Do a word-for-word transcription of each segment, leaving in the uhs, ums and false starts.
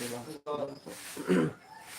Hello guys, welcome to the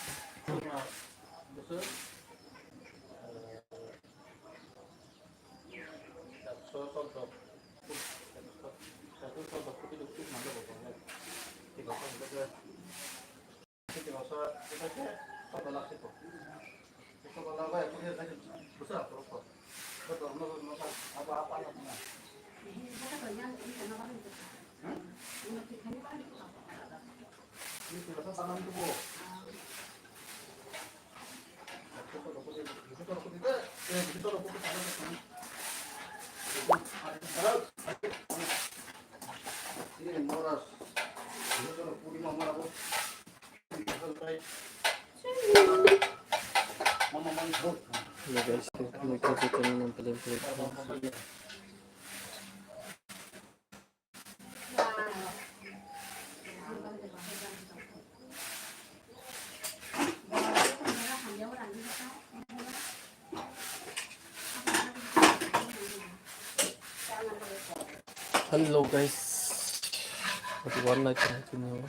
channel. Hello guys, everyone, like and continue.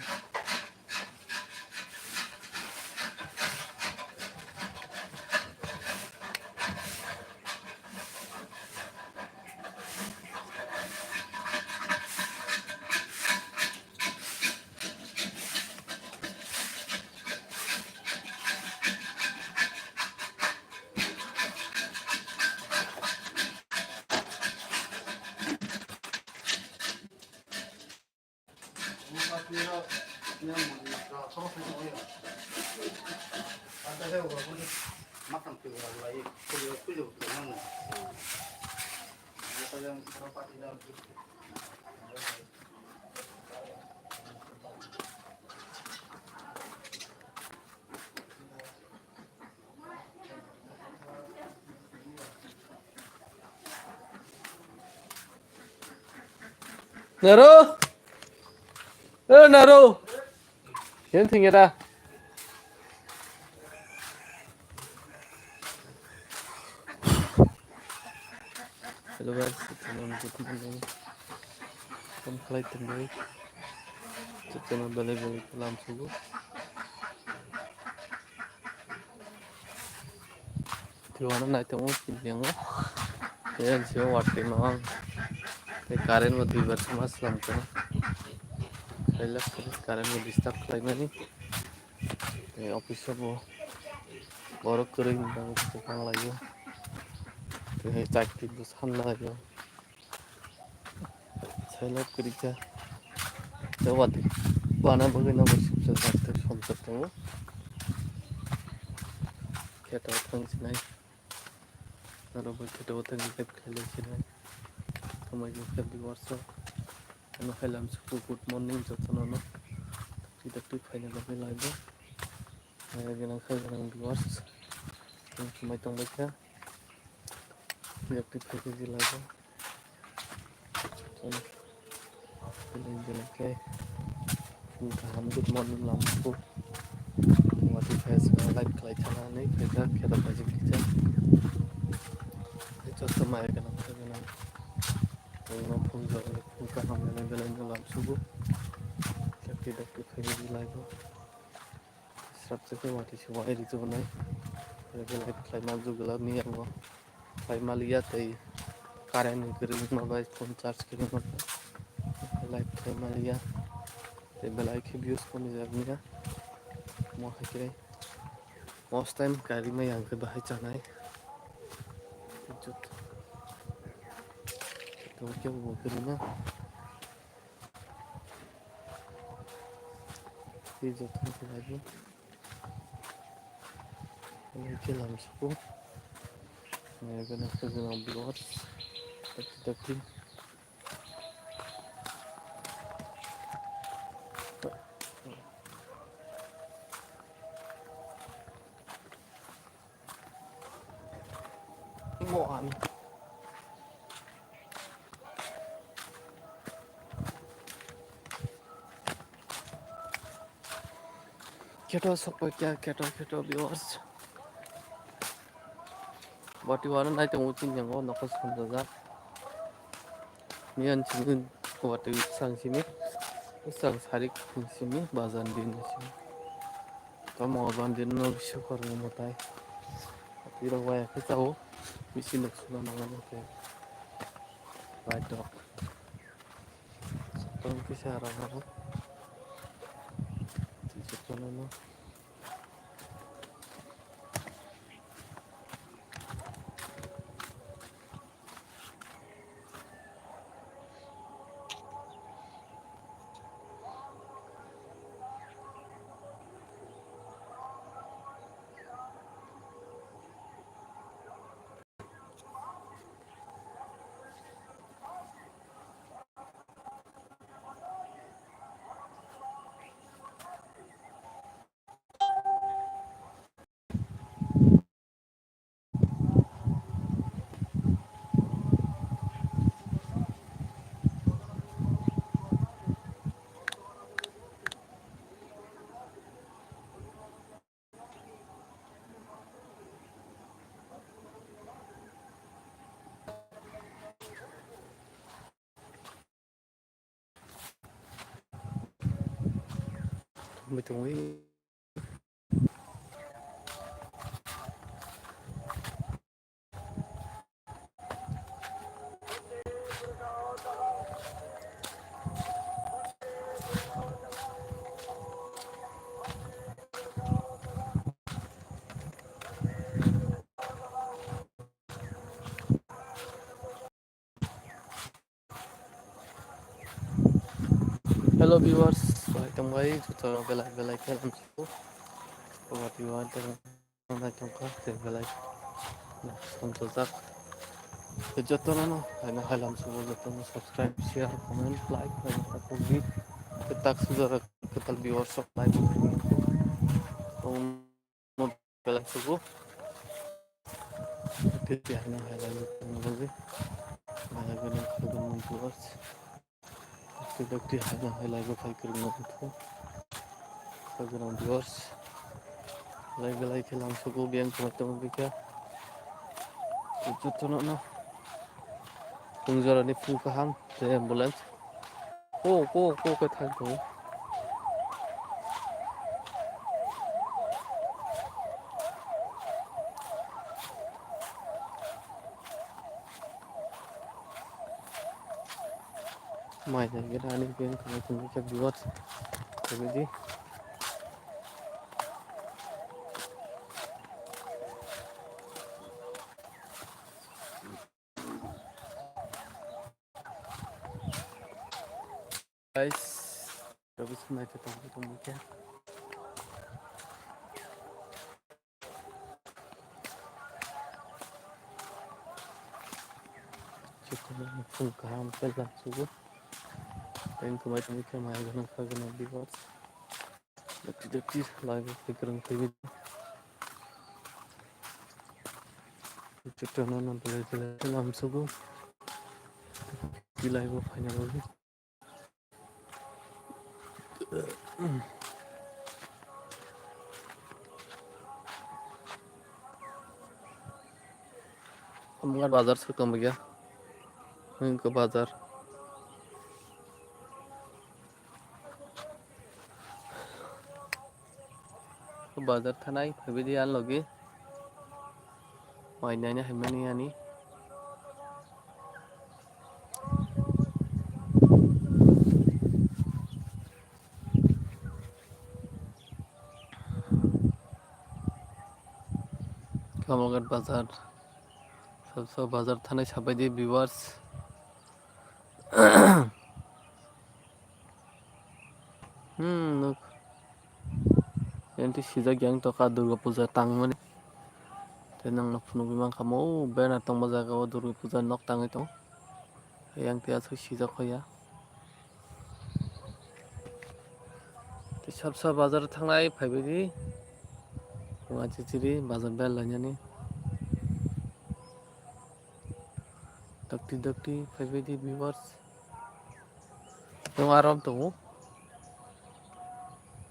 Naro? Eh, Naro? Yan thing yara. Hello guys, good morning, good morning. Kam khlai tongbai. Chwtwma belai belai kalam sugo. Tiwano naitongo, tini yango. Tei ang sio watwi no ang. Tei current bo duibar sama slam kano. Khailak current bo disturb khlaimani. Tei office o bo borok kwrwi ni bagwi kwchang laio. Tei chakti bo sanlaio. Sailab kwrwi kha. Tei watwi bana bagwi no bo suksa jak tei somsok tongo. Kheto thang sinai. Norok bai kheto thang live khlai lai sinai. Tongmai khe viewers rok. Ano hai lam suku good morning jotono no. Twi twi phaina bagwi live o. Hai gwnang kha gwnang viewers. Tong chumai tong bai kha. Yakti phai khe jila bo. Belai belai khe. Phung kaham good morning lam suku. Watwi phai swngo live khlai thana hinwi phai kha khe rok kaisa kisa. Joto maya gwnang kha gwnang. Phung kaham belai belai no lam suku. Yakti dakti phai khe jila bo. Srapsa khe watwi se wai rijak nai. Belai khlai ma jugwlak ni yango. Khlai ma liya tei current ni kwrwi wngma bai phone charge kwrwi wngma bai. Live khlai ma liya. Tei belai khe views kami jak niya. Mo hai khe most time kari ma yang khe bahai chanai. Jot. Tong khe bo kwrwi na. Tei joto khe lagi. Ani khe lam suku. Ani gana khe gana blood. Dakti dakti. Mo ani. Kheto sokphaikha, kheto, kheto viewers. Watwi wano naitongo chini yango nokha samjajak. Miyan chini watwi sang simi. Bwsang sarik simi bazar din simi. Tamo bazar din no bisa kormo mwtai. Tiro waya khe chao. Bisi nuk suna nango khe. Bai tok. Tong kisa rang no. Tong no. Tongwi tongwi. Hello viewers, welcome guys. Jotono belai belai khe hamsukgo. Obo twibo ang tei nai tongkha tei belai tongthokjak. Tei jotono no haino hai hamsukgo, jotono subscribe, share, comment, like khaina ta kok di. Tei tak sujak kwtal viewers rok live. Belai sugo. Tei tei haino hai lai tongna bagwi. Belai belai khaijaknai viewers. Tei tei haino hai lai bo phai kwrwngna wngkha. Khaijaknai viewers. Belai belai khe lam sugo biyang khwlai tongwi kha. Jotono no. Phung jorani phung kaham tei ambulance. Ko, ko, ko, ko, thang tongo. Mai jai gana ani beng khamai tongwi khe viewers. Tongwi di. Guys, habis naikhe tongwi tongwi khe. Chukuma phung kaham khe lamsugo. Tei wngkha mai tongwi khe mai gwnang kha gwnang viewers. Dakti dakti live o phai kwrwng phaiwi. Chwtwno no belai belai khe lamsugo. Live o phaina bagwi. Omo wngkha bazar se tongbaikha. Omo wngkha bazar. Bazar thanai phaibaidi ani logi. Mai naina haimani ani. Kamalghat bazar. Sab sab bazar thanai sabaidi viewers. Hmm, nuk. Enti sijak yang toka Durga Puja tangmani. Tei nangno phunugwi mankha mo, o banner tongma jaga o Durga Puja nok tangwi tongo. Yang tei aswk sijak hoya. Tei sab sab bazar thangnai phaibaidi. Wngma chichiri bazar bel lainani. Dakti dakti phaibaidi viewers. Nwng arom tongo.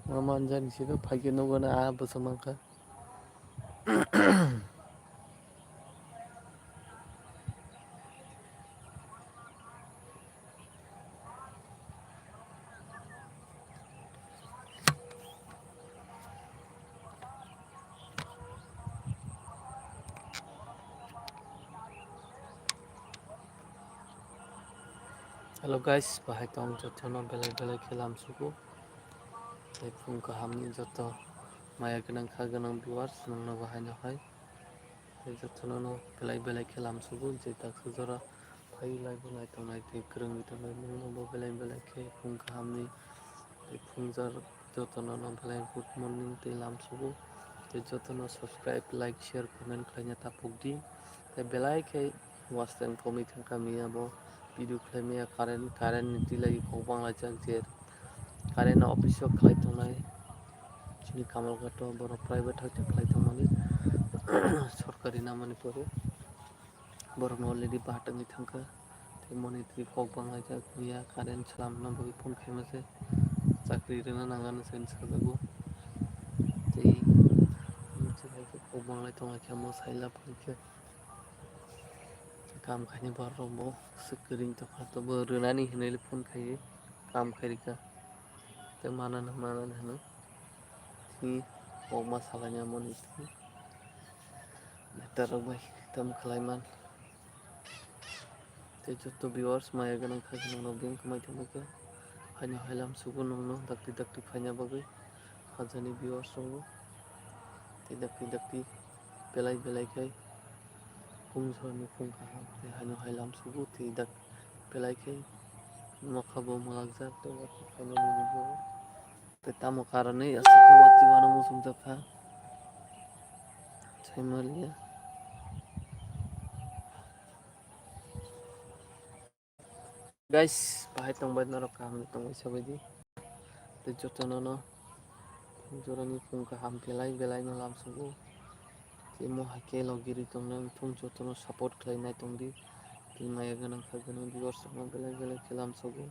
Nwng manjani side phaikhe nukgo na a bwswk mankha. Hello guys, bahai tong jotono belai belai khe lamsugo. Tei phung kahamni joto maya gwnang kha gwnang viewers nongno bahai no hai. Tei jotono no belai belai khe lamsugo je taksa jora phai lai bo nai tongnai tei kwrwngwi tongnai nongno bo belai belai khe phung kahamni tei phung jar jotono no belai good morning tei lamsugo. Tei jotono subscribe, like, share, comment khlaina tapuk di. Tei belai khe Watch time komwi thangkha miya bo video khlaimaya current, current ni twi lai kok banglaijak je current no office o khlai tongnai. Chini Kamalghat o borok private hoite khlai tongmani sorkari namani pore borok no already bahatangwi thangkha. Tei moni twi kok banglaijak miya current chwlamna bagwi phone khaima se chakri rwna nangani se sajago. Tei kok banglai tonglaikha mo saila phai khe. Kam khaini borok bo swk kwrwng tongkha, tobo rwnani hinwi phone khaiwi kam khairikha. Tei manani manani hwnwi tini kokma salaini amoni tini netarok bai tamo khlaiman. Tei joto viewers maya gwnang kha gwnang rok bini kwmai tongma khe haino hailam sugo nongno dakti dakti phaina bagwi hajani viewers tongo. Tei dakti dakti belai belai khe phung sal ni phung kaham tei haino hailam sugo tei dak belai khe nokha bo mwlakjak tei watwi phainani nukjago. Tei tamo karonwi aswk khe watwi uanw muchungjak kha. Saimaliya. Guys, bahai tongbai norok kaham tongwi sabaidi. Tei jotono no jorani phung kaham belai belai no lamsugo. Tei mo hai khe logiri tongnai wngthung jotono support khlai nai tongdi. Tei maya gwnang kha gwnang viewers rokno belai belai khe lamsugo.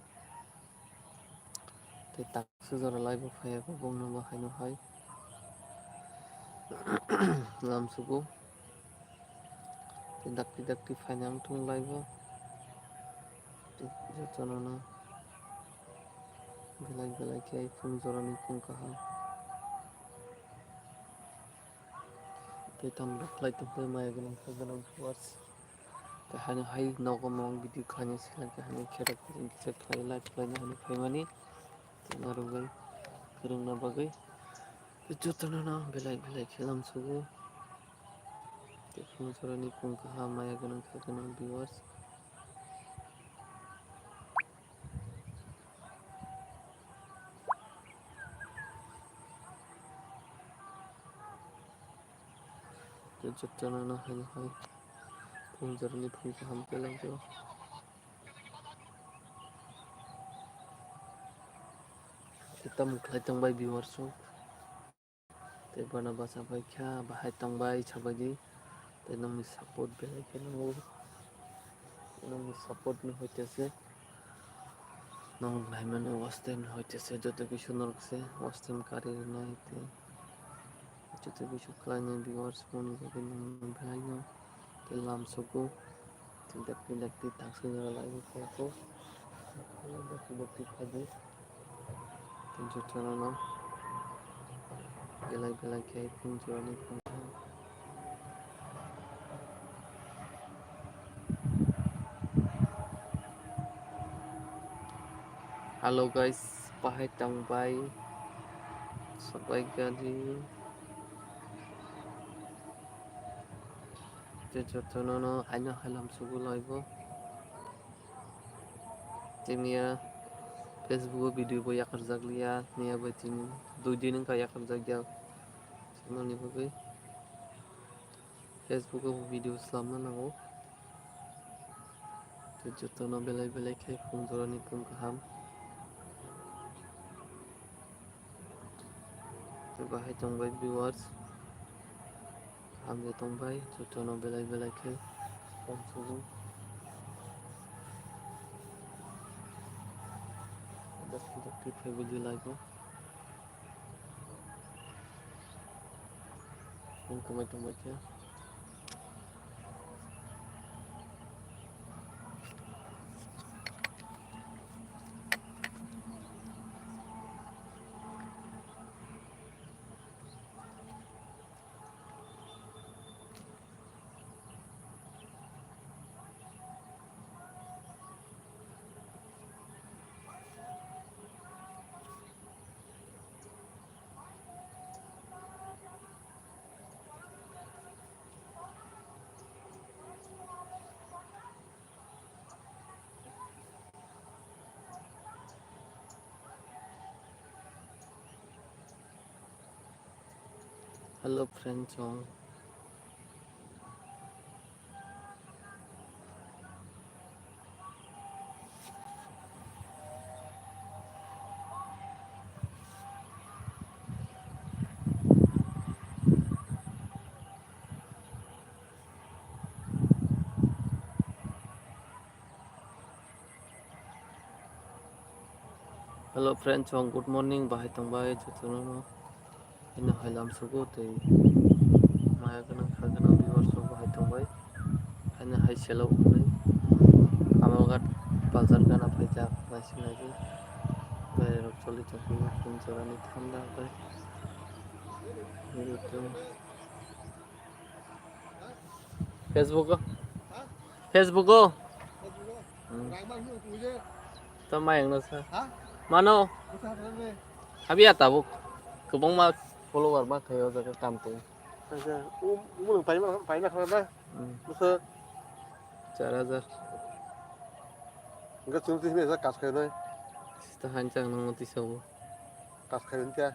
Tei taksa jora live o phaiya khe bongno bo haino hai lamsugo. Tei dakti dakti phaina wngthung live o. Tei jotono no belai belai khe phung jorani phung kaham. Tei tamo khlai tongkhe maya gwnang kha gwnang viewers. Tei haino hai nogo mung video khlaina sila khe haino kherok kisa kisa khlai live khlaina haino phaimani. Tei norok bai kwrwngna bagwi tei jotono no belai belai khe lamsugo. Tei phung jorani phung kaham maya gwnang kha gwnang viewers. Tei jotono no hai hai phung jorani phung kaham khe lamsugo. Tei tamo khlai tongbai viewers rok. Tei bono bacha bai kha, bahai tongbai sabaidi. Tei nokni support belai khe nango. Nokni support ni hoite se. Nong naimani watch time ni hoite se joto kisu norok se watch time kari rwnai tei joto kisu khlainai viewers moni bagwi nong belai no tei lamsugo. Tei dakti dakti taksa jora live o phaiya kho. Dakti dakti phaibai. Tei jotono no belai belai khe phung jorani phung. Hello guys, bahai tongbai sabai gari. Tei jotono no haino hailam sugo laibo. Tei miya Facebook o video bo yakarjak liya, miya bai tini dui din wngkha yakarjak ya. Noni bagwi Facebook o video swlamna nango. Tei jotono belai belai khe phung jorani phung kaham. Tei bahai tongbai viewers. Hamjak tongbai, jotono belai belai khe tongsugo. Dakti dakti phaibai di live o. Wngkha mai tongbai khe. Hello friends, um, Hello friends, um, good morning, bahai tongbai jotono no. Ino hai lam sugo tei maya gwnang kha gwnang viewers rok bahai tongbai. Haino hai selo wngnai. Kamalghat bazar gana phaijak naising naising. Bai rok choli tongphuru phone jorani thanda bai. Facebook o. Facebook o. Hmm. To mayang no sa. Mano. Habiya tabuk. Kwbangma follower ma khayo jaga kam tong. Acha, um, um, paima, paima khana da. Hmm. Busa. Char hajar. Enggak, cuma sih biasa kas kayak noy. Sita hancang nang mati sawo. Kas kayak nanti ya.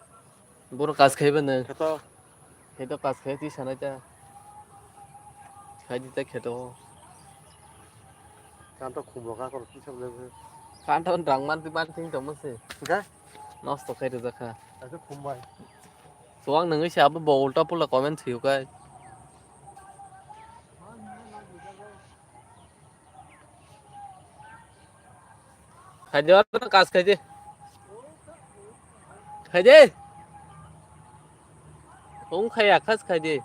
Boro kas khaiba nang. Kheto. Kheto kas khai ti sanai ta. Khai di ta kheto. Kan to khumbo ka kor ti sabole. Kan to rang man ti man ting to mase. Ga? Nosto khai rwjak kha. Acha khumbai. Chuwak nungwi se abo bo ulta pulta comment swiyo kai. Khaidi, oro kas khaidi. Khaidi. Ung khaya khas khaidi.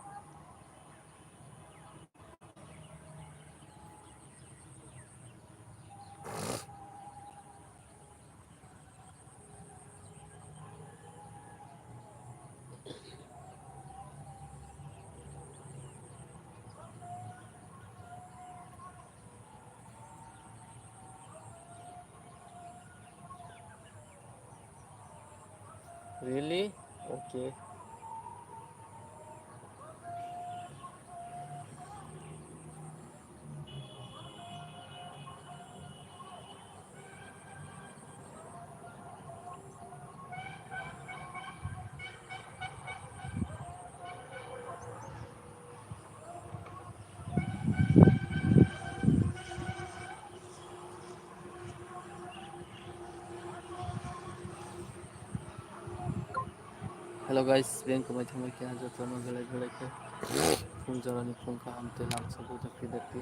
Really? Okay. Hello guys, beng kwmai thangbai khe jotono belai belai khe phung jorani phung kaham tei lamsogo dakti dakti.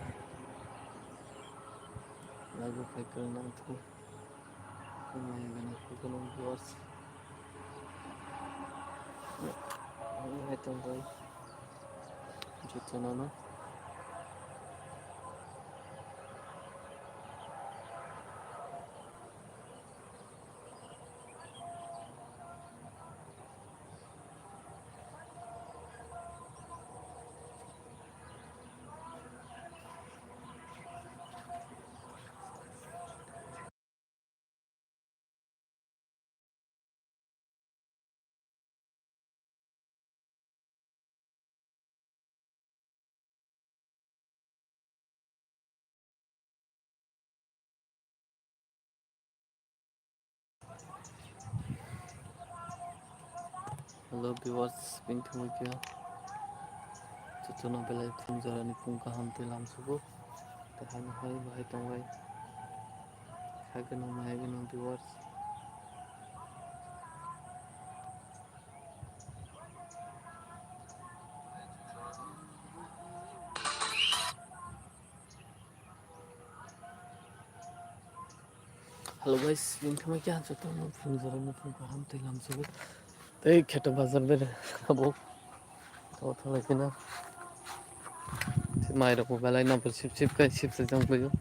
Live o phai kwrwng nang thu. Kwmai gana khe kono viewers. Hai tongbai. Jotono no. Hello viewers, bini thangwi khe jotono belai phung jorani phung kaham tei lamsogo. Tei haino hai bahai tongbai. Hai gwnang maya gwnang viewers. Hello guys, bini thangwi khe ang jotono phung jorani phung kaham tei lamsogo. Tei kheto bazar bere abo. To thalai kheno. Mai rok bo belai number sip sip kai sip se jang paio.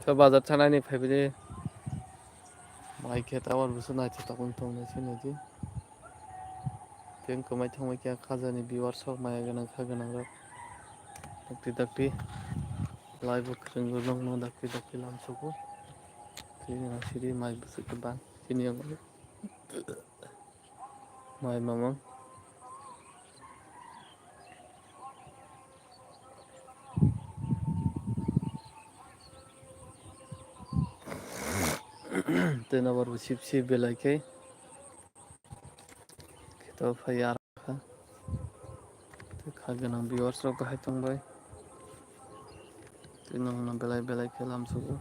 To bazar thanani phaibai de. Mai khe tower busu naithotok wng tong nai sini di. Tei kwmai thangbai khe khajani viewers rok maya gwnang kha gwnang rok. Dakti dakti live o kwrwng rok nokno dakti dakti lamsogo. Tini ang siri mai bwswk khe bang sini ang mai mamang. Tei nobar bo sip sip belai khe. Khe to phai ya kha. Tei kha gwnang viewers rok bahai tong bai. Tei nokno belai belai khe lamsugo.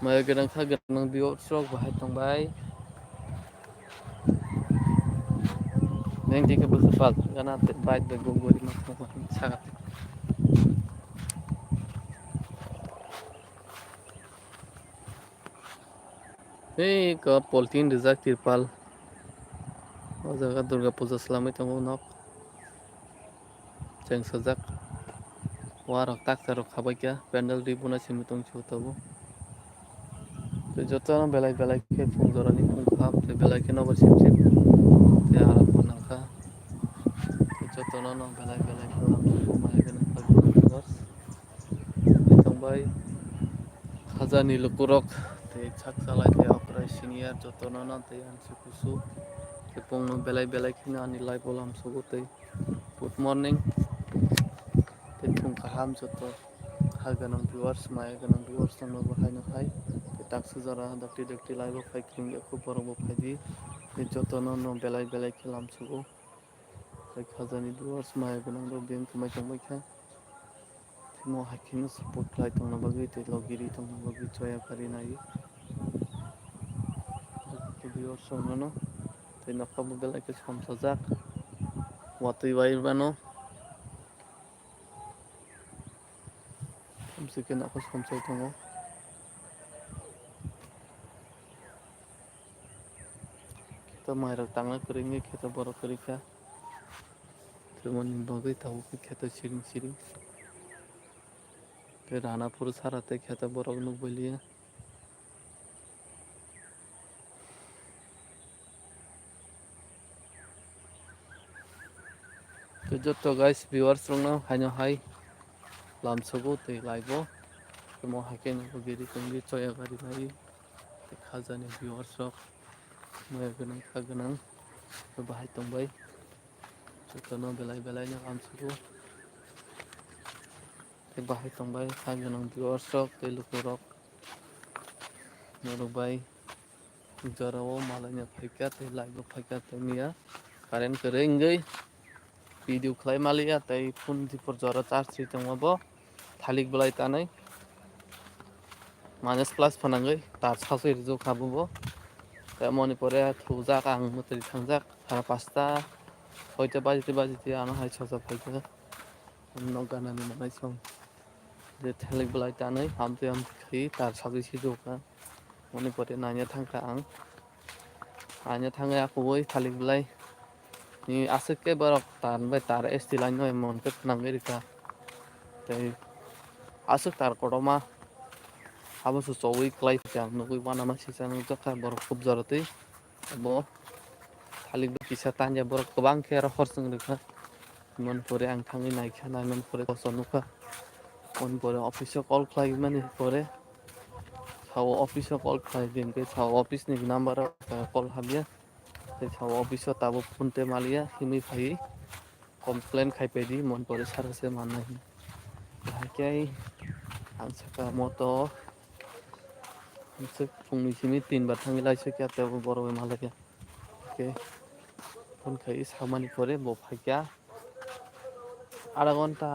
Maya gwnang kha gwnang viewers rok bahai tong bai. Neng tike bwswk pal gana tei bike bai gogori ma thang sakha. Hei, ko poltin rijak tirpal. O jaga Durga puja swlamwi tongo nok. Chengsajak. Warok taksa rok khabaikha, pandal ri buna simi tong chwng tabuk. Tei jotono belai belai khe phung jorani phung kaham, tei belai khe nobar sip sip. Tei aram bo nangkha. Tei jotono no belai belai khe lamsugo, maya gwnang kha gwnang viewers. Tongbai khajani lukurok tei sak salai tei okrai senior jotono no tei ang se kusu tei bongno belai belai kheno ani live o lamsugo tei good morning tei phung kaham joto ha gwnang viewers maya gwnang viewers tongma bo haino hai tei taksa jora dakti dakti live o phai khwlwng ya khe borok bo phaidi tei jotono no belai belai khe lamsugo tei khajani viewers maya gwnang rok beng kwmai tongbai kha. Timo hai kheno support khlai tongna bagwi tei logi ri tongna bagwi choya kari nai. Video songmano tei nokha bo belai khe somsajak watwi bai mano. Thamsi khe nokha somsai tongo. Kheto mairok tangna kwrwngwi kheto borok kwrwi kha. Tei moni bagwi tabuk khe kheto siring siring. Tei rana phuru sara tei kheto borok nukbailiya. Tei joto guys viewers rokno haino hai lamsogo tei live o. Tei mo hai khe nukgwi ri tongwi choya gari nai. Tei khajani viewers rok maya gwnang kha gwnang bahai tongbai. Jotono belai belai no lamsogo. Tei bahai tongbai kha gwnang viewers rok tei lukurok. Norok bai jorao malaina phaikha tei live o phaikha tei miya current kwrwi wngwi video khlai maliya tei phone dipor jora charge rwi tongma bo thalik bwlai tanwi minus plus phanangwi tar saswi rijak kha bo bo tei moni pore thujak ang mwtwi thangjak sara pasta soita baji baji ano hai sosa phaikha. Nok ganani manai song. Je thalik belai tanwi hamtwi hamtwi khai tar sagwi si jokha. Moni pore nanya thangkha ang. Nanya thangwi akubui thalik belai. Ni aswk khe borok tar bai tar S T line no emon khe phnangwi rikha. Tei aswk tar kotorma. Abo se chowi klai kha ang nugui uanama sisa nukjakha borok khub jora twi. Abo thalik bai kisa tanya borok kwbang khe aro hor chwng rikha. Mon pore ang thangwi naikha, naimani pore koso nukha. Mon pore office o call khlaimani pore sao office o call khlai di hwnkhe sao office ni number o call hamya. Tei sao office o tabuk phone tei maliya himwi phaiwi complain khai paidi mon pore sara se mannai hwnwi. Hakhe ang saka moto phungni simi tin bar thangwi laisukya tei borok bai malaiya. Hakhe phone khai samani pore bo phaikya. Adha ghonta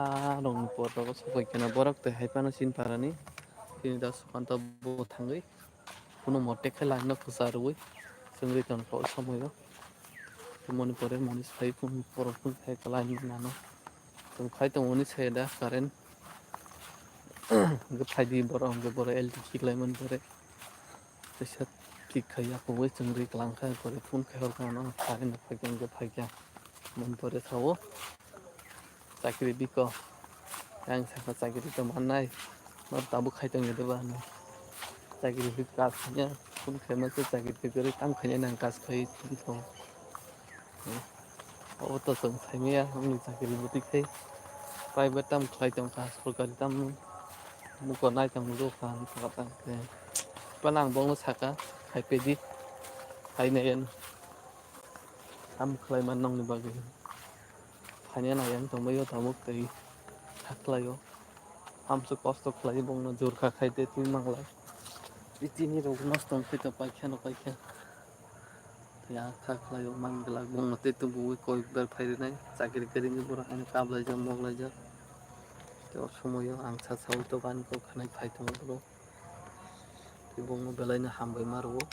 rokni por rogo sopai kheno borok tei hai phano chini parani tini da sukanta bo thangwi kunumo tekhe line no kwcharwi chwngwi tongkha o somoio. Moni pore moni sai phone borok phone khai line nano chwng khai tongmani sai da current hwnkhe phaidi borok hwnkhe borok L T C khlaimani pore. Teisa thik khai yakugwi chwng ri kwlangkha, pore phone khai hor kha ano, phai no phai khe hwnkhe phai kha. Moni pore sao chakri biko. Yang sakha chakri to mannai. Nor tabuk khai tongya deba ano. Chakri biko kas khanya, phone khai ma se chakri biko ri tam khanya nang kas khai tong. Obo to chwng saimaya wngni chakri bwtwi khai private tam khlai tongkha, sorkari tam muko nai tong rwkha wngkha tang khe. Phano ang bono saka, hai pedi, hai nai ano. Tam khlai man nongni bagwi. Phaina nai ang tongbaio tabuk tei kha khlaio. Hamsuk kosto khlai bongno jur kha khai tei twi manglai. Itini rok nosto wngkhe to paikha no paikha. Tei a kha khlaio man glak bongno tei tubuwi koi ber phai rwnai. Chakri kwrwngwi borok haino kaplaijak moklaijak. Tei o somoio ang sa saui to bani kok khanai phai tongo borok. Tei bongno belaino hambai ma rwo.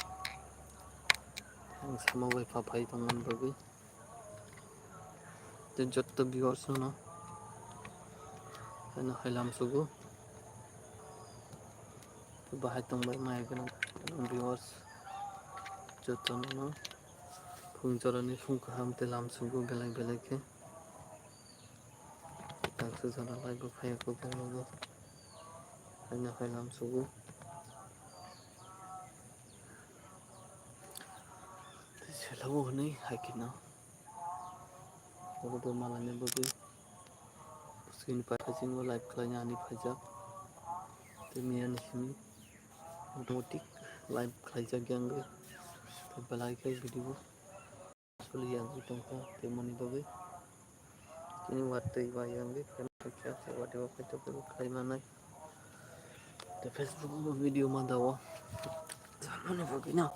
Ang sama bai pha phai tongmani bagwi. Tei jotto viewers no haino hailam sugo. Tei bahai tongbai maya gwnang viewers jotto no phung jorani phung kaham tei lam sugo belai belai khe. Taksa jora lai bo phai kok bongno bo haino hailam sugo. Tei selabo hwnwi hai kheno. Abo bo malaina bagwi. Screen pai phaising bo live khlaina ani phaijak. Tei miya ni simi automatic live khlaijak yang. Belai khe video. Suli yang tongkha tei moni bagwi. Tini watwi bai yang di khe khe watwi o khe to khlai manai. Tei Facebook bo video ma dawo. Salmani bagwi no.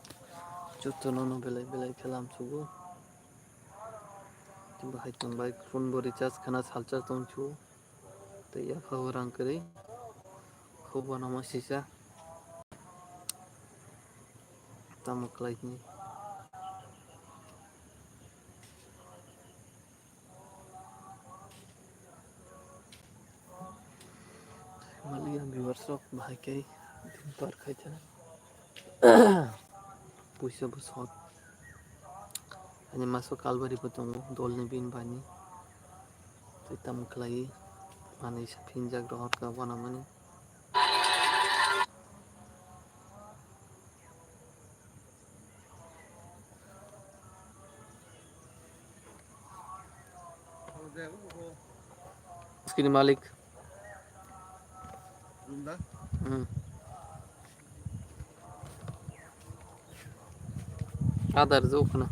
Joto no no belai belai khe lam sugo. Tei bahai tongbai phone bo recharge khana salsa tongchu. Tei yapha o rang kwrwi. Khobano ma sisa. Tamo khlai ni. Maliya viewers rok bahai khe din par khai thana. Puisa bo sot. Ani maso kalbari bo tongo, dolni bin bani. Tei tamo khlai manwi sa phinjak rohor ka wana mani. Skini malik. Hmm. Adar jok na.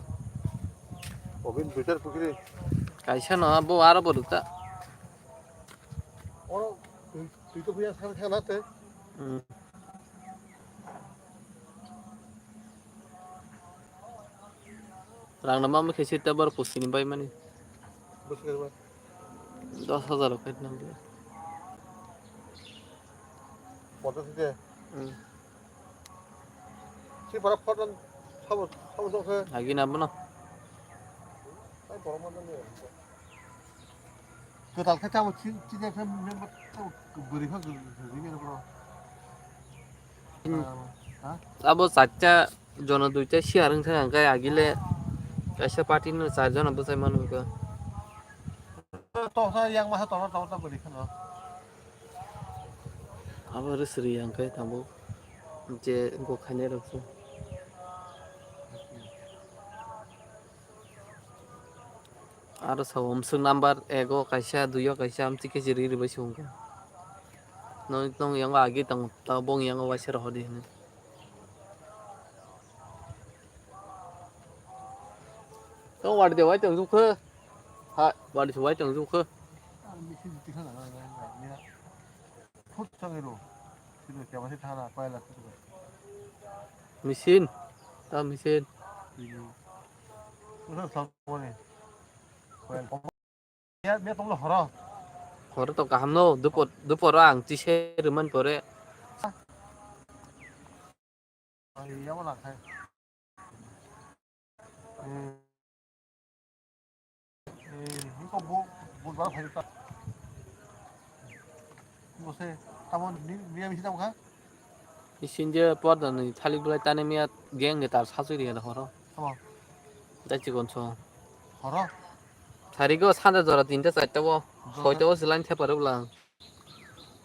Obin bitar pukri. Kaisa no, bo aro bo rukta. Oro, twi, twi to puya sang thang na te. Hmm. Rang nama mui khe sita bar pusi ni bai mani. Bwswk ba? Dos hajar rok khaitna dia. Podo site. Hmm. Si para photo sabo, sabo sokhe. Agi na bono. Ai borok ma ni. Kwtal khe tamo chi-, chini khe member tamo bwrwi kha gw-, gw-, gw-, bro. Hmm. Ha? Abo chatta jono duita share wngkha, hwnkhai agile kaisa party no char jona bwchai manu wngkha. Toksa yang masa toksa toksa bwrwi khano. Abo ri sri hwnkhai tabuk je go khainai rok se. Aro sa omswk number ego kaisa, duio kaisa, amtwi khe se ri ri bai se wngkha. Nong, nong yango agi tong, ta bong yango waisa rohor di hwnwi. Tong wadi de wai tong jukhe. Ha, wadi se wai tong jukhe. Phut changiro. Sino kya basi thana paila sino. Machine. Ta machine. Sino. Usa sabone. Paila. Ya, ya tonglo horo. Horo to kaham no, dupor, dupor ang tise ruman pore. Ai, ya wala khai. Eh. Eh, niko bu, budbar phai ta. Bose, tamon ni, miya misi tamo kha? Isin je porda ni thalik bulai tane miya geng ge tar sasui riya da horo. Tamo. Da chikon so. Horo? Thari go sanda jora tinta charta bo. Jora. Soita bo silain thepare bwlang.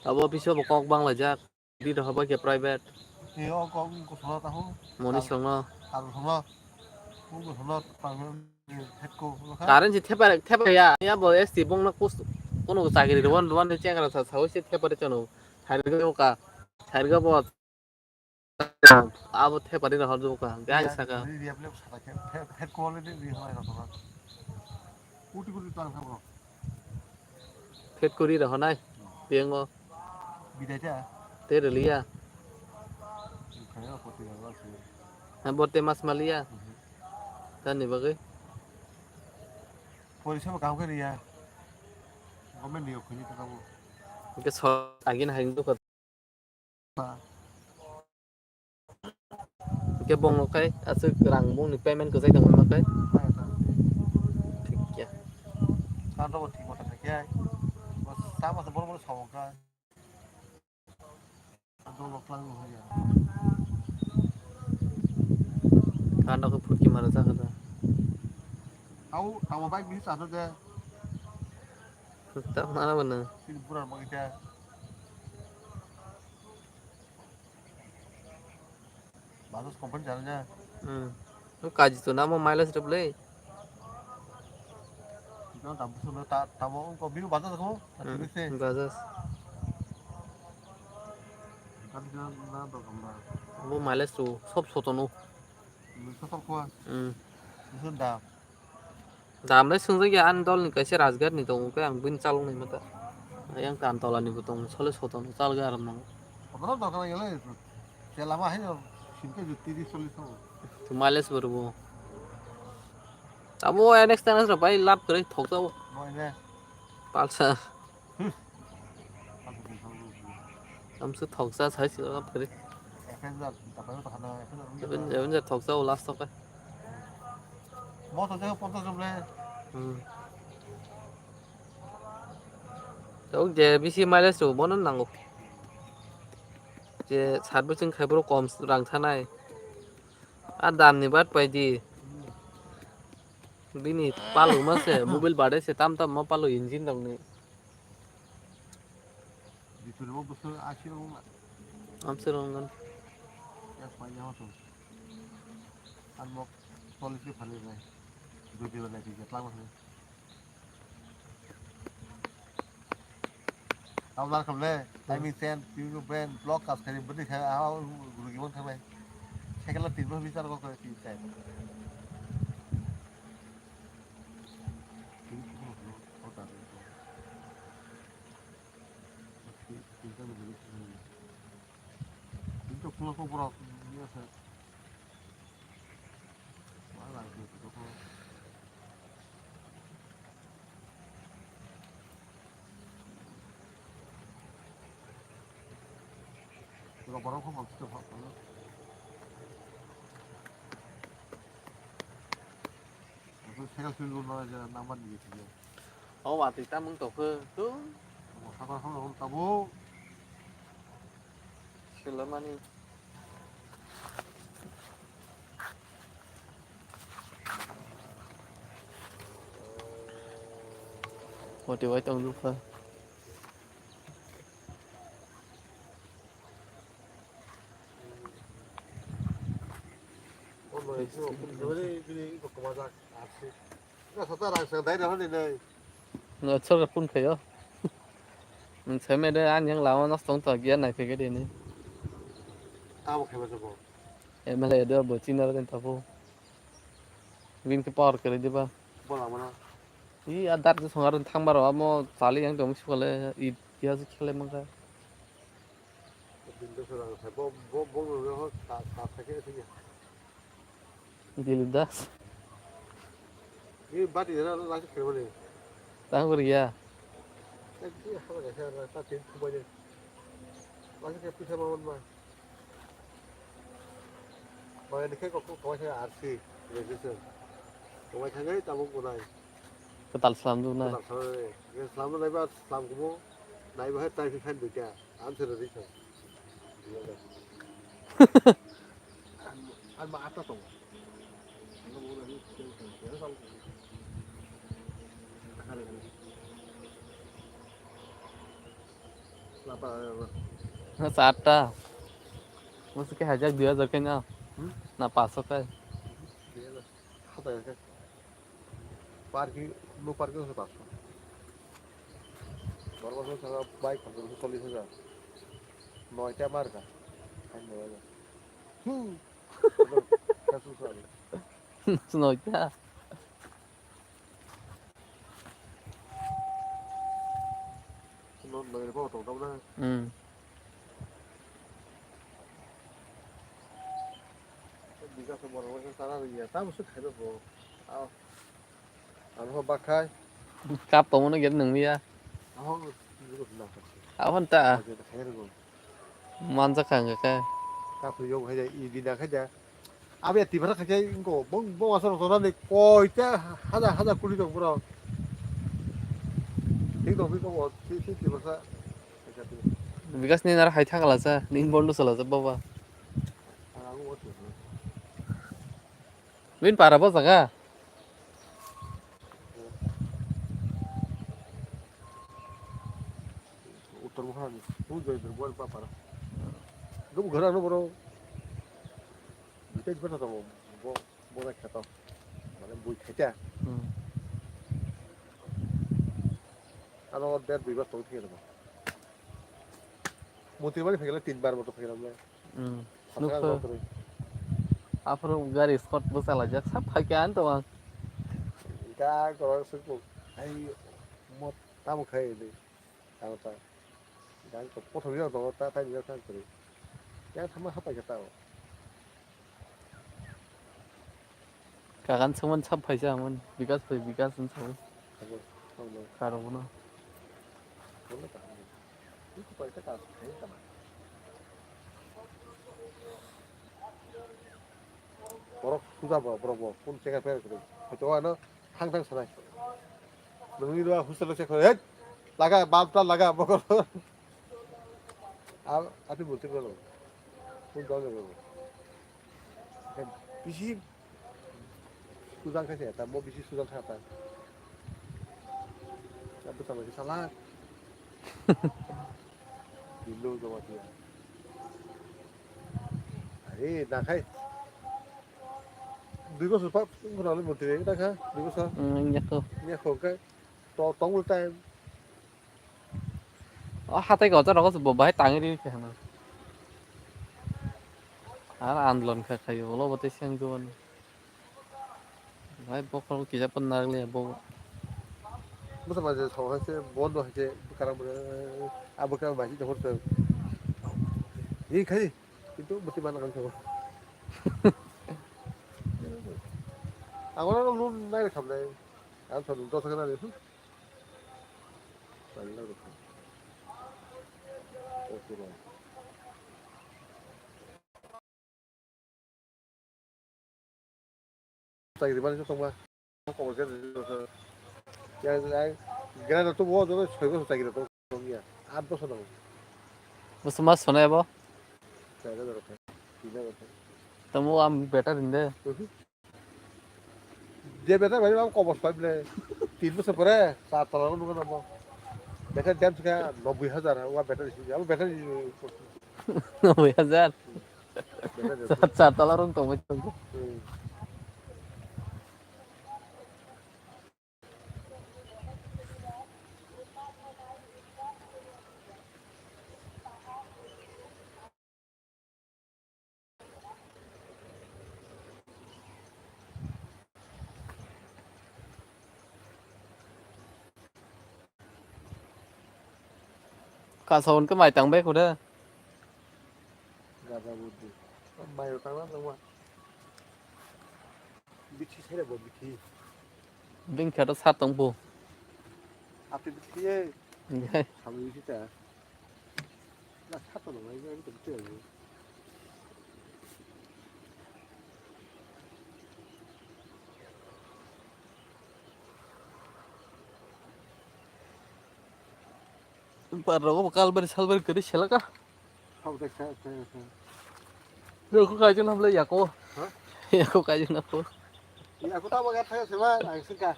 Abo biso bo kok banglaijak. Di rohor bai khe private. Ni o kok ko sona ta ho. Moni songno. Kar sona. Ko ko sona ta ho. Hekko. Current si thepa, thepa ya. Ya bo S T bongno kus, kono chakri rwan rwan ni chengra sa, sa, si thepa re chano. Tharga bo ka. Tharga bo. Abo thepari rohor jubuk ka. Gai saka. Ri, ri, ri, ri, saka khe, phe-, phet ko le ri, ri, hwnai rok. Kuti kuti tang thang rok. Phet kuri rohonai. Piyango. Bidai ta? Te riliya. Kaya poti gala se. Ha, bote mas maliya. Mhm. Tani bagwi. Porisa bo kaham khe riya. Government ni okhoni ta bo. Ke so agin hain dukha. Hingke bongno kai aswk rang bongni payment kwchai tongma kai. Thik ya. Kan rok thik mota thakya. Bas sama se bor bor sawang ka. Kan rok phutki mara jakha da. Au, tamo bike bisa ada de. Tak mana mana. Sini pura bagi dia. Bajaj company jana ja. Hmm. Kaji to namo mileage rwplai. Ino ta busu no ta tamo ko bini Bajaj ko. Hmm, Bajaj. Kan na na do kamba. Bo mileage to sob sotono. Sob sotono. Hmm. Busu da. Dam le swngjak ya, ani dol ni kaisa Rajghat ni tongo, khe ang bini chalok nai mata. Yang Tamtola ni bo tongo, sole soto no chalok ya aro nango. Kotorma dorkar gele, je lama hai no, singke je tiris chollis tongo. To mileage bo rwbo. Abo N X ten S rok bai lab kwrwi thok jabo. Bo N S. Pulsar. Tamse thoksa sai sila kap kari. Avenger, Avenger thoksa o last thok. Mo to jai ponchas ruble. Hmm. Tok je bisi mileage rw bono nango. Je sat bosong khai boro kom rang sanai. A dam ni bat pai di. Bini palu ma se, mobile bade se tam tam ma palu engine rok ni. Bitu ni bo bwswk asi rok wngma. Amse rok wngkha. Yak pai ya hoto. An mok toli se phali nai. Dudi ba nai ke tlang ma. Tamo lar khamle, timing chain, tube brand, block kas kari bwdwi kha, ah, rugi mon thangnai. Cycle tin bo bisar ko kare tin chain. Tin to khulok ko borok, ni asa. Cycle sui number ni. O watwi tamung tokhe tu. Sakar hon hon tabo. Silamani. Watwi wai tong dukha. No, sota rang sang dai rang ni nai. No, sora phone khayo. Ang sai me de, ang yang lawa nos tong to, gia nai phege de ni. Tamo kheba jabo. M L A do bo china den tapo. Win ke power kare diba. Bola mana. I adar je songar thang baro amo chali yang dong sukale i dia je khele mangka. Din do sora sai bo, bo, bo, bo, ta, ta, ta, ta, ta, Dilip Das. Ni bati jana la se khemani. Tang bor ya. Ek di ha ga sa ta tin khumai de. La se pisa ma ma. Ba ni ke ko ko ko sa R C registration. Ko ma thang ai ta mo ko nai. Kwtal slam du nai. Kwtal slam nai. Ye slam nai ba slam ko mo. Nai ba hai tai phi khan du kya. Answer di sa. Ang ma ata tongo. Sa atta. Musu ke hajar dui hajar kena. Hmm? Na paso kai. Hata ya. Parking, no parking se paso. Boro boro sa bike khamsa chollis hajar. Noita marka. Hai noita. Hmm. Kasu sa. Snoita. Snow nang ni bo tong tong na. Hmm. Biga se borok wngkha chana rwya, tamo se khaina bo. Ah. Ano bakhai. Kap tongmano gate nungya. Aho, nungya. Aho ta. Aje ta khair go. Manjak kha hwnkhe. Kap yo khai da, i din da khai da. Abe ti bara khai ko, bong, bong asar asar ni koi ta, haja, haja kuli dong bro. Thik dong, thik dong, thik, thik, thik, thik, thik. Bikas ni nar hai thang la sa, ning bondo sala sa baba. Ang ang wo thik. Bin para bo jaga. Uttor Mohani, tu joi dur bor pa para. Dum ghara no boro. Bitai bata to bo, bo na khata. Mane bui khaita. Hmm. Ano der dui bar tong thik mo. Montri bari phegla tin bar moto phegla mo. Hmm. Sakha nukha. Montri. Aphuru gari sport bwsa laijak, sap phai khe ani tong ang. Ga korok sukuk. Ai, mo tamo khai de. Tamo ta. Ga ko pothor yo do ta ta yo ta kuri. Ya thama hapai khe tamo. Kagan sungman sap phaisa amon, bikas phai bikas wng sao. Abo, abo. Karo bono. Bono kaham. Iko paisa ka, kaham tama. Borok suja bo, borok bo, phone chekar pera kiri. Hoito ano thang thang sanai. Nungni dua hostel se khore, "Hey, laga, bulb ta laga," bokol. Ab, ati bulti bolo. Phone down bolo. Bisi sujang khaise, ta mo bisi sujang kha ta. Abo ta bisi salak. Bilu joma tiya. Are, na khai. Dui bosor pa, ungkha nang le monthri, na kha, dui bosor. Hmm, yakho. Yakho khe, to, tong bol time. O hatai ko, jaro ko, bo bahai tangwi ri khe hano. Ar andolon kha khayo, ulo bo tei seng jubon. Bahai bokhorok kisa pon narwk le bo. Bwsa bai je song hai se, bondo hai se, bwkarang bo, a bwkarang bai se, jokor se. Ri khai. Kintu bwtwi mana kang thango. Ang oro loan nai khamnai. Ang thon dos hajar nai. Nai rok. Oke, bro. Chakri mani se tongma. Kobor khe yang, yang, gira na tubo, joto soi bosor chakri tong, tong ya. Aat bosor nang. Bosor ma sonai bo? Chai na dorkar. Tina dorkar. Tamo am better in de. Mhm. Je better bhai, am kobor pai ble. Tin bosor pore, sat tala nung na bo. Better dam thika noboi hajar, wa better isi, am better isi. Noboi hajar? Sat, sat tala rung tongwi tongkha. Hmm. Kasaun ke mai tang bai kuda. Gada budi. Mai tang na tang ma. Bithi sere bo bithi. Bing kha to sat tong bo. Ati bithi ye. Ngai. Sabu bithi ta. Na sat tong ngai ngai to bithi. Parrogo kalbari salbari kwrwi selaka. Sabo de sa, sa, sa. Yako kaijak na bwle yako. Ha? Yako kaijak na ko. Yako ta baga thaya sema, ang singka.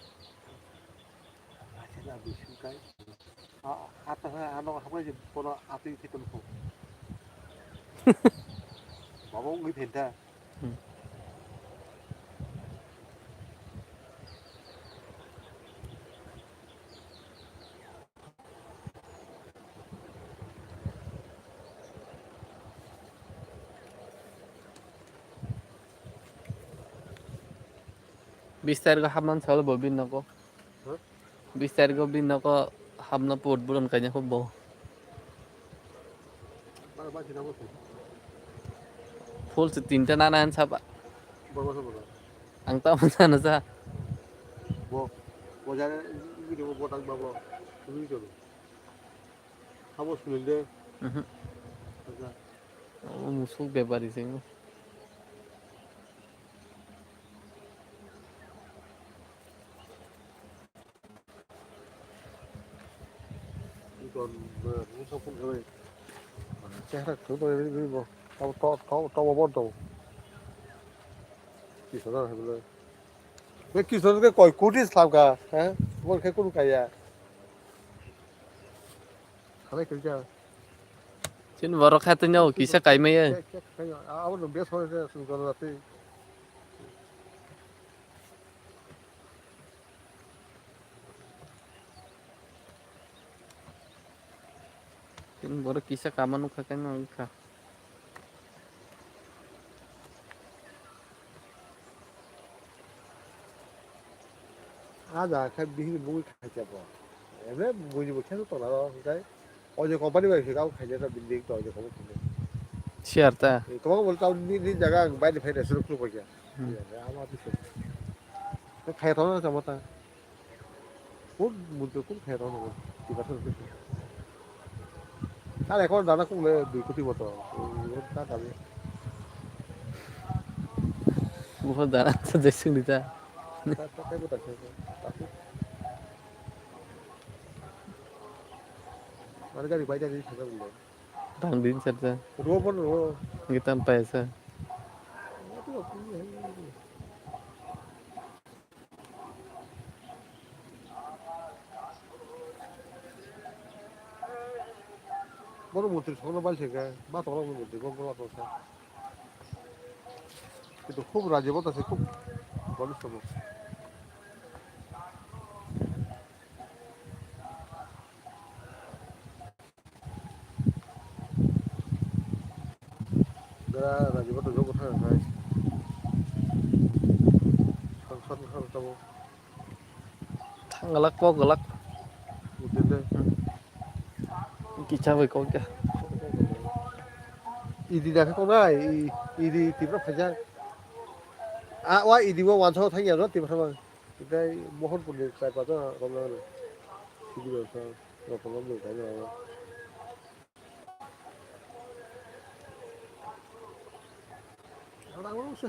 Acha na bising kai. A, ata ha, ano ha bai kono atwi thikon ko. Babo ngui phenta. Hmm. Bis tarikh o hapmani salo bo bini nogo. Huh? Bis tarikh o bini nogo hapna put buron kaina kho bo. Bara ba sina bo. Full se tinta nana han saba. Bo bo bo. Ang ta mo sana sa. Bo. Bo jare video bo tak ba bo. Tumi choro. Habo sunil de. Mhm. Acha. O musuk bepari se. Ikon, eh, musuk pun kawai. Chehra khum bai bai bai bo. Tau, tau, tau, tau bo tau. Kisa na hai bole. Be kisa ke koi kuti slam ka, eh? Bo khe kunu kaya. Khalai kiri ja. Chini borok khato nw kisa kaimaya. Khe, khe, khe, abo no best hoi se sung kono ati. Chini borok kisa kama nukha khe nw wngkha. Ah, da khe bihik bui khacha bo. Ebe bui bo khe to la ro kai. O je company bai khe kau khacha ta building to o je company. Siar ta. Ko bol ta ni ni jaga ang bai de phai de suru kru khacha. Hmm. Ya, ama tu. Khai to na chama ta. Kun muntri kun khe rw nang tiba thang thang. Kare kon dana kung le dui koti moto. Ka kami. Buho dana to jesung dita. Ta ta ta ta ta. Mane gari bai dari thang thang le. Rang din sar ja. Ro bon ro. Gitam paisa. Bono murti sokno bai se khe, ma tongna murti bo bono tongsa. Kintu khub raji bo tase khub balisto bo. Bera raji bo tongsa bo thang khai. Thang sat thang tabo. Thang galak, kok galak. Utin de. Kicha bai kok ya. Idi da kok na, i-, idi Tipra phaja. A, wa idi bo wansa thang ya ro Tipra ma. Itai mohon pun de sai pa to rom na. Idi bo sa, ro ko rom de sai na. Ada urus.